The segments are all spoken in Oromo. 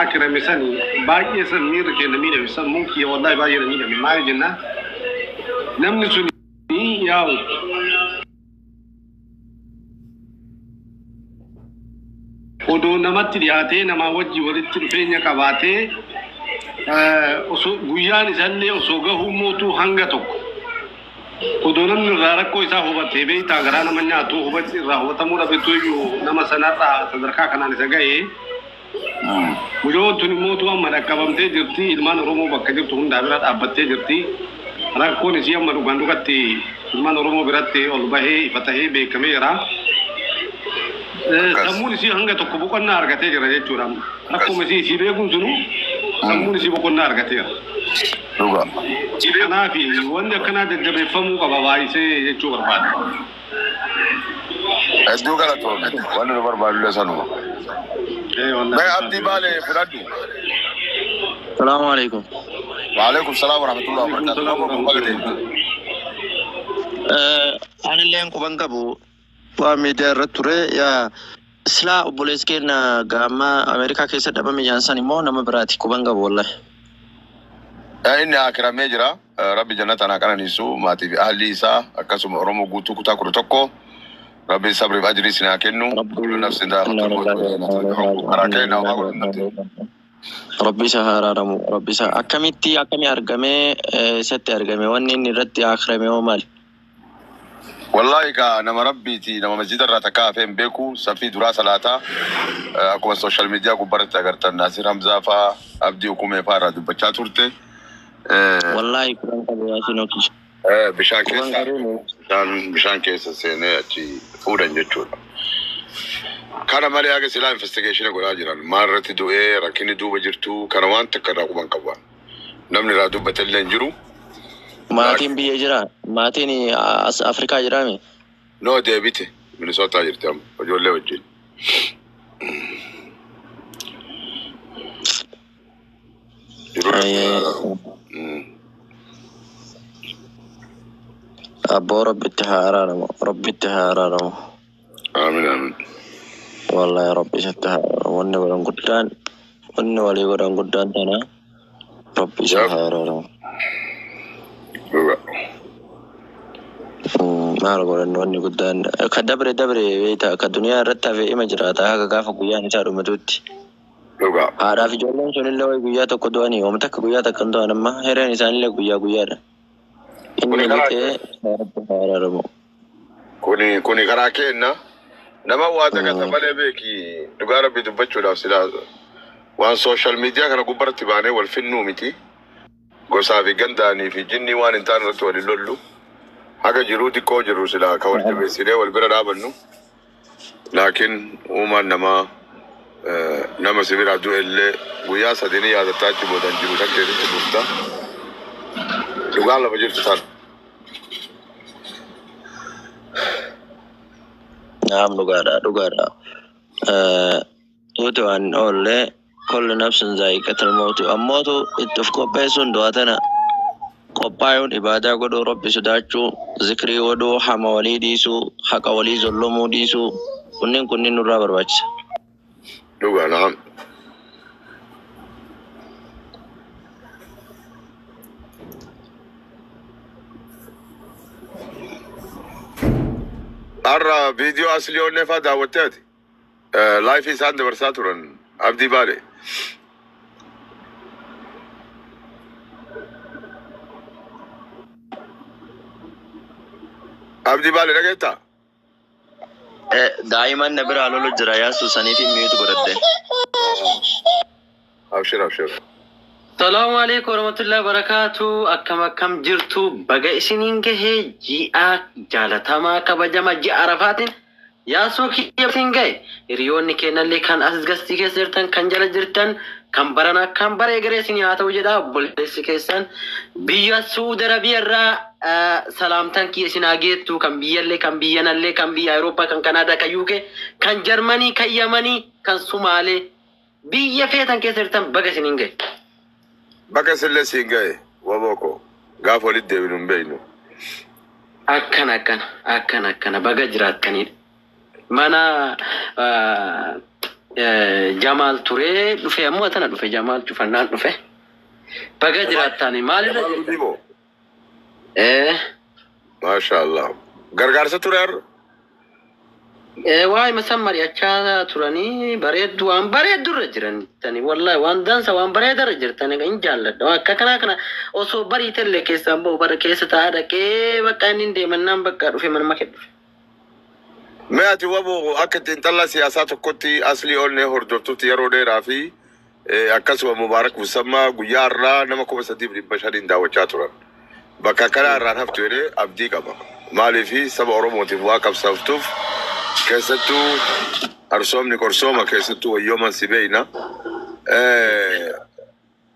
Akirame sani baay'ee san miirri keenya miidhame, sammuun kiyya wallahi baay'ee na miidhame. Maali jennaan, namni sun yaa'u odoo namatti dhiyaatee, namaa wajji walitti dhufeenya qabaatee, osoo guyyaan isallee osoo gahuu mootuu hanga tokko odoo namni irraa rakkoo isaa hubatee, beektaa, garaa nama nyaatu hubatti irraa hubatamuu dhabetu iyyuu nama sanarraa sadarkaa kanaan isa ga'ee. Mucoon tun immoo amma dhaqqabamtee jirti. Ilmaan Oromoo bakka jirtu hundaa bira dhaabbattee jirti. Rakkoon isii amma dhugaan dhugatti ilmaan Oromoo biratti ol bahee ifa tahee beekameera. Sammuun isii hanga tokko boqonnaa argatee jira jechuudha. Rakkoo isii beekuun sunu sammuun isii boqonnaa argateera. Dhugaa. Kanaaf wanni akkanaa jajjabeeffamuu qaba baay'isee jechuu barbaada. Hedduu galatoome. Wanni nu barbaadu illee sanuma. Mee Abdii Baalee fudhadhu. Salaamu alaikum. Waalaikum salaam warahmatullahi wabarakatuh. Nama kun baga deemte. Anilleen quban qabu, waa miidiyaa irratti ture. Yaa silaa obboleessi keenya gaama Ameerikaa keessa dhabame jaansan immoo nama biraati, quban qabu wallahi. Inni akiramee jira. Rabbi jannata naa qananiisu, maatii fi ahli isaa, akkasuma Oromoo guutuu kutaa 11. Rabbi sabriif ajrii isin haa kennu. Kullu nafsin dhaa'iqatul mawt. Karaa keenya homaa godhannatti. Rabbi isa haa araaramu. Rabbi isa akkamitti akkamii argamee, isatti argame, wanni inni irratti akirame hoo maali? Wallahi ka nama Rabbiiti, nama masjida irraa takka hafee hin beeku, safii duraa salaataa. Akkuma social media gubbarratti agartan, Naasir Hamzaa faa, Abdii Hukumee faa irraa dubbachaa turte. Wallahi quban qabu, Yaasin Okisha. Bishaan Quban keessa qabu. bishaan keessa seenee achi fuudhan jechuudha. Kana malee haga silaa investigation godhaa jiran, maal irratti du'ee, rakkinni duuba jirtu kana waan takka irraa quban qabu. Namni irraa dubbate illee hin jiru. Maatiin biyya jira? Maatiin as Afrikaa jiraami? No, deebite, Minnesota jirti amma ijoollee wajjin. Jiru. Abboo, Rabbitti haa araaramu. Rabbitti haa araaramu. Aamin, aamin. Wallahi Rabbi isatti haa araaramu. Wanni godhan guddaan, wanni walii godhan guddaan tana. Rabbi isa haa araaramu. Dhuga. Maal godhan, wanni guddaan ka dabre dabre, beekta, ka duniyaa irratti hafe ima jiraata haga gaafa guyyaan isaa dhumatutti. Dhuga. Haadhaaf ijoolleen sunillee wayi guyyaa tokko du'anii oom takka guyyaa takka hin du'an, amma hireen isaanillee guyyaa guyyaadha. Inni Kuni karaa lixee, Rabbi haa araaramu. Kuni karaa keenna. Nama waa dagata malee, beeki, dhugaa Rabbi dubbachuudhaaf silaa waan social media kana gubbarratti baanee wal finnuu miti. Gosaa fi gandaanii fi jinnii waan hin taane irratti wal hin lollu. Haga jiruu xiqqoo jirru silaa ka wal jabeessinee wal bira dhaabannu. Laakiin uumaan namaa nama si biraa du'e illee guyyaa sadii ni yaadatta, achi boodan jiru san keessatti dhufta. Dhugaan lafa jirtu sana. Naam, dhugaadha, dhugaadha. Nuti waan oolle kullu nafsin zaa'iqatul mawti, ammootu itti of qopheessuun, du'a tana qophaa'uun, ibaadaa godhuu, Rabbi sodaachuu, zikrii godhuu, hama walii dhiisuu, haqa walii zollomuu dhiisuu, kunniin nurraa barbaachisa. Dhugaa, naam. Har'a viidiyoo asli onnee fa'aa daawwattee ati? Live isaan dabarsaa turan Abdii Baale. Abdii Baale, dhageettaa? Daa'iman na biraa lolu jira, yaasuu saniif mute godhadhe. Abshir, abshir. Salaamu alaikum warahmatullahi wabarakatuh. Akkam akkam jirtu? Baga isiniin gahee ji'a jaalatamaa kabajama ji'a Arafaatiin, yaasoo kiyya isin gahe. Hiriyoonni keenyallee kan as gastii keessa jirtan, kan jala jirtan, kan barana kan bara egeree isinii haa ta'u jedha. Obboleessi keessan biyya Suudi Arabiyaa irraa salaamtaan kiyya isin haa geettu, kan biyyallee, kan biyyanallee, kan biyya Awurooppaa, kan Kanaadaa, kan UK, kan Jarmanii, kan Yamanii, kan Sumaalee, biyya feetan keessa jirtan, baga isiniin gahe. Bakka isillee siin gahe, waboo koo, gaafa walitti deebinu hin beeknu. Akkana akkana akkana akkana, baga jiraattanidha. Mana Jamaal turee dhufe ammoo tana dhufe Jamaal cufannaan dhufe. Baga jiraattani maalirra Jamaal jirta? Gudibo. Eh, Maasha Allah. Gargaarsa ture har'a. Waa'ee masan mari'achaa turanii bareeddu waan bareeddurra jirantani, wallahi waan dansa waan bareedarra jirtani hin jaalladha. Waan akka kanaa kana osoo bariitellee keessaan bahu bara keessa taa'aa dhaqee bakka inni hin deemannaan bakka dhufe manuma kee dhufe. Mee ati wabo akka xiinxalaa siyaasaa tokkotti Aslii Onnee hordoftutti yeroo dheeraa fi akkasuma Mubaarak Musammaa guyyaa har'aa nama 3,500n daawwachaa turan. Bakka akkanaa irraan haftu jedhee abdii qaba. Maaliifi saba Oromootiif waa qabsaaftuuf, keessattuu arsoomni qorsooma keessattuu wayyooman si beeyna.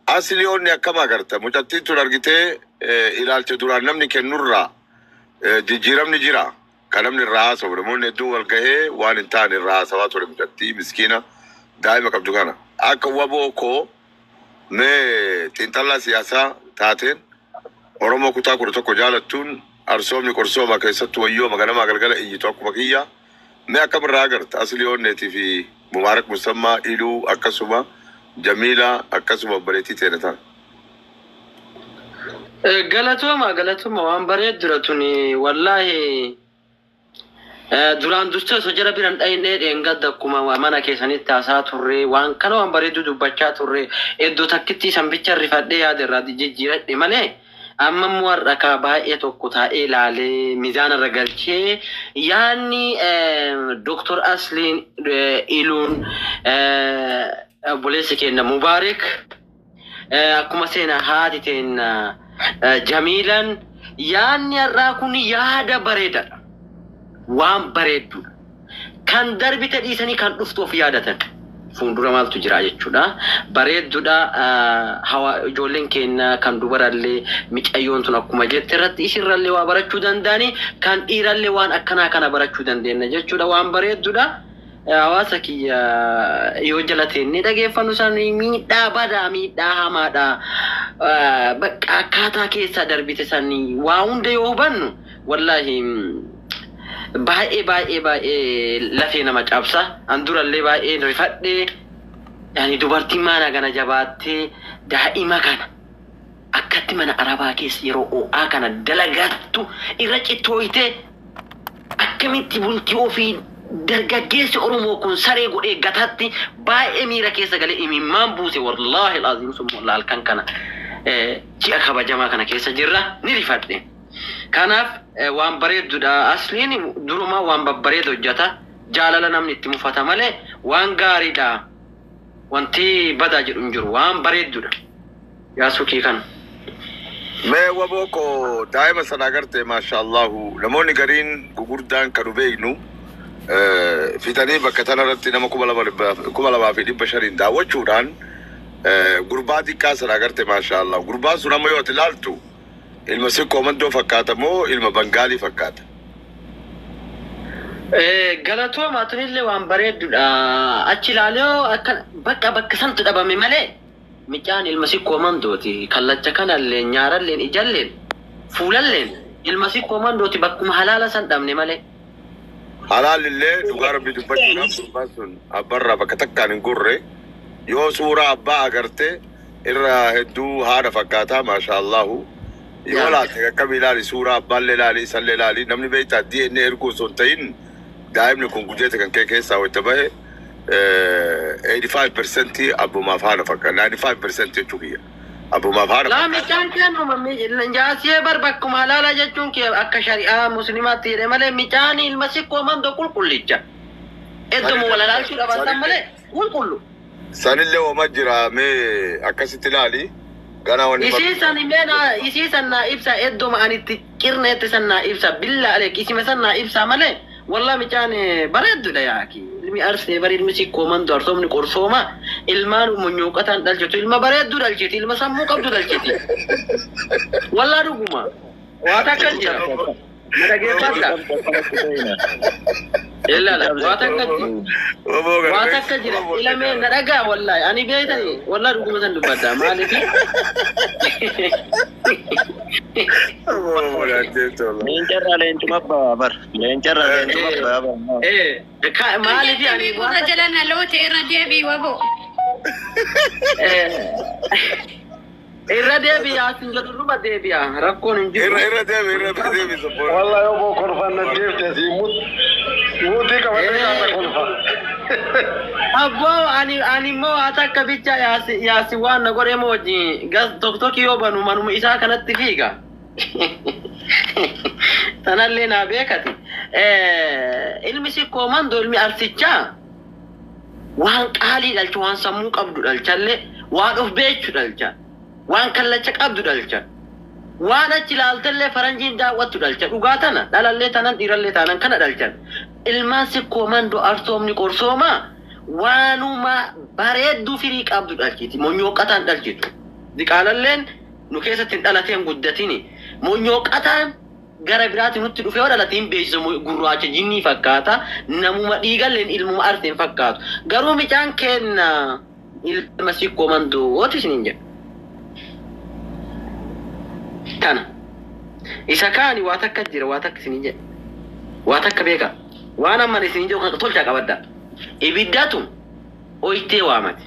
Aslii Onnee akkam agarta? Mucattiin tun argitee ilaalcha duraan namni kennurraa jijjiiramni jira. Kan namni irraa haasawu, namoonni hedduun wal gahee waan hin taane irraa haasawaa ture, mucattii miskiina daa'ima qabdu kana. Akka waboo koo mee xiinxalaa siyaasaa taateen Oromoo kutaa 11 jaalattuun arsoomni qorsooma keessattuu wayyooma ganamaa galgala iyyitu akkuma kiyya. Mee akkamirraa agarta Aslii Onneetii fi Mubaarak Musammaa, Iluu, akkasuma Jamiilaa, akkasuma obboleettii teene tana? Galatooma, galatooma, waan bareeddudha tuni wallaahi. Duraan dursee osoo jara biran dhayinee dheengadda akkuma mana keessanitti haasaa turre, waan kana waan bareedduu dubbachaa turre, iddoo takkitti san bicha rifadhee yaada irraa jijjiiradhe malee, amma immoo har'a ka baay'ee tokko taa'ee ilaalee mizaana irra galchee yaanni Dooktor Asliin Iluun, obboleessi keenya Mubaarik, akkuma seenaa haati teenya Jamiilan, yaanni har'aa kun yaada bareedaadha. Waan bareeddudha. Kan darbite dhiisanii kan dhuftu of yaadatan. Fuuldura maaltu jira jechuudha. Bareeddudha. Hawa ijoolleen keenya kan dubarallee micayyoon tun akkuma jette irratti isirrallee waa barachuu danda'anii, kan dhiirallee waan akkanaa kana barachuu dandeenya jechuudha. Waan bareeddudha. Hawaasa kiyya yoo jala teennee dhageeffannu san miidhaa badaa, miidhaa hamaadha. Bakka akkaataa keessa darbite sanii waa hunda yoo hubannu, wallaahi baay'ee baay'ee baay'ee lafee nama cabsa. An durallee baay'ee rifadhee, yaani dubartiin maana kana jabaattee daa'ima kana akkatti mana arabaa keessa yeroo ho'aa kana dalagattu irra cittooyitee akkamitti bultii ofii dargaggeessi Oromoo kun saree godhee gatatti, baay'ee miira keessa galee imimmaan buuse, wallaahi alaaziim summa halkan kana ji'a kabajamaa kana keessa jirra ni rifadhe. Kanaaf waan bareeddudha. Asliin durumaa waan babbareedu hojjeta. Jaalala namni itti mufata malee waan gaariidha. Wanti badaa jedhu hin jiru. Waan bareeddudha. Yaasukii kana. Mee waboo koo daa'ima sana agarte, maashaallahu, namoonni gariin gugurdaan kan beeknu fitanii bakka tanarratti nama 2,500n daawwachuudhaan gurbaa xiqqaa sana agarte, maashaallah. Gurbaan sun amma yoo ati ilaaltu ilma Sikkoo Mandoo fakkaata moo ilma Bangaalii fakkaata? Galatooma, tunillee waan bareeddudha. Achi ilaalee akka bakka bakka santu dhabame malee micaan ilma Sikkoo Mandooti. Kallacha kanallee, nyaaralleen, ijalleen, fuulalleen ilma Sikkoo Mandooti, bakkuma halaala san dhabne malee. Halaalillee dhugaa rabbi dubbachuudhaaf gurbaan sun abbarraa bakka takkaan hin gurre. Yoo suuraa abbaa agarte irra hedduu haadha fakkaataa, maashaallahu. Yoo laalte akkamii ilaali, suuraa abbaallee ilaali, isallee ilaali, namni beektaa DNA erguu osoo hin ta'in daa'imni kun gujeete kan kee keessaa wayita bahe 85% abbumaaf haadha fakkaata, 95% jechuu kiyya, abbumaaf haadha Laa fakkaata. Micaan kennuma jaasiyee bar bakkuma halaala jechuun kee akka shari'aa musliimaatti jedhe malee micaan ilma Sikkoo Mandoo qulqullicha. Idduma wal halaalchuu dhaban san malee qulqullu. Sanillee wama jira, mee akkasitti ilaali ganaa wanni. Isii san mee naa isii san naa ibsa, idduma ani itti qirneetti san naa ibsa, billa aleek isima san naa ibsa malee, wallaa micaan bareeddudha yaaki. Ilmi Arsee bari ilmi Sikkoo Mandoo arsoomni qorsooma ilmaan munyuuqataan dhalchitu, ilma bareedduu dhalchiti, ilma sammuu qabdu dhalchiti. Wallaa dhuguma. Waa takka jira. Na dhageeffadha. Ilaala, waa takka jira. Waa takka jira. Ilamee na dhagaa, wallaahi. Ani beektani, wallaahi dhuguma san dubbadha. Maaliif? Leencarraa leencuma abbaa bar. Leencarraa leencuma abbaa bar. Maaliif ani Gurra jala na loote irra deebii waboo. Irra deebi'a sin jedhu irruma deebi'a rakkoon hin jiru. Irra deebi, irra deebi sabboon. Wallahi obbo kolfaan na jeefte asii mutii qabatee kaasa kolfa. Abboo ani immoo haa takka bicha yaasi waan na godhee moo wajjin gas tokki yoo banu manuma isaa kanatti fiiga. Tanallee naa beekati. Ilmi sikkoo mandoo ilmi arsichaa waan qaalii dhalcha, waan sammuu qabdu dhalchallee, waan of beechu dhalcha, waan kallacha qabdu dhalcha, waan achi ilaaltallee faranjiin daawwattu dhalcha. Dhugaa tana dhalallee tanan dhiirallee tanan kana dhalchan. Ilmaan sikkoo mandoo arsoomni qorsoomaa waanuma bareedduu firii qabdu dhalchiti. Monyooqataan dhalchitu. Diqaalalleen nu keessatti hin dhalateen guddatini. Monyooqataan gara biraatti nutti dhufee yoo dhalate hin beeksisu, gurraacha jinnii fakkaata. Namuma dhiigalleen ilmuma arseen fakkaatu. Garuu micaan kenna ilma sikkoo mandooti isiniin jedha. Tana. Isa kaani waa takka jira, waa takka isiniin jedha. Waa takka beeka. Waan amman isiniin jedhu kan tolchaa qabadda. Ibiddatu oyitee waamate.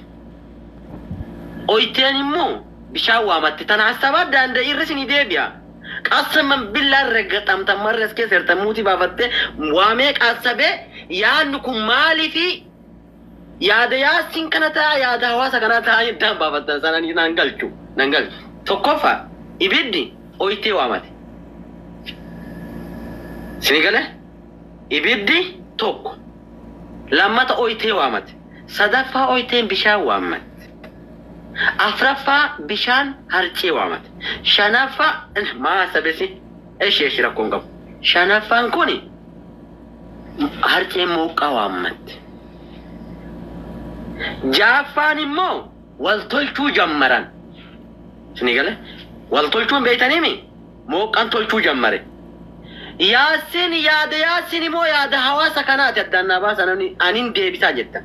Oyiteen immoo bishaan waamatte. Tana hasabaa daanda'e irra isinii deebi'a. Qasaman billaan raggaxamtan marres keessa jirtan muutii baafattee waamee qassabee yaadni kun maaliifi yaada yaasiin kana ta'a, yaada hawaasa kanaa ta'a iddaan baafattan sana nan galchu nan galchu. Tokkoffaa ibiddi oyitee waamate. Isinii galee? Ibiddi tokko. Lammata oyitee waamate. Sadaffaa oyiteen bishaan waamate. Afraffaa bishaan harcee waamate. Shanaffaa maa sabesi eshi eshi rakkoon qabu. Shanaffaan kuni harcee mooqqaa waammatte. Jaaffaan immoo wal tolchuu jammaran. Isinii galee? Wal tolchuun beektaniimi? Mooqqaan tolchuu jammare. Yaasiin yaada yaasiin immoo yaada hawaasa kanaati addaan naa baasa namni anin deebisaa jetta.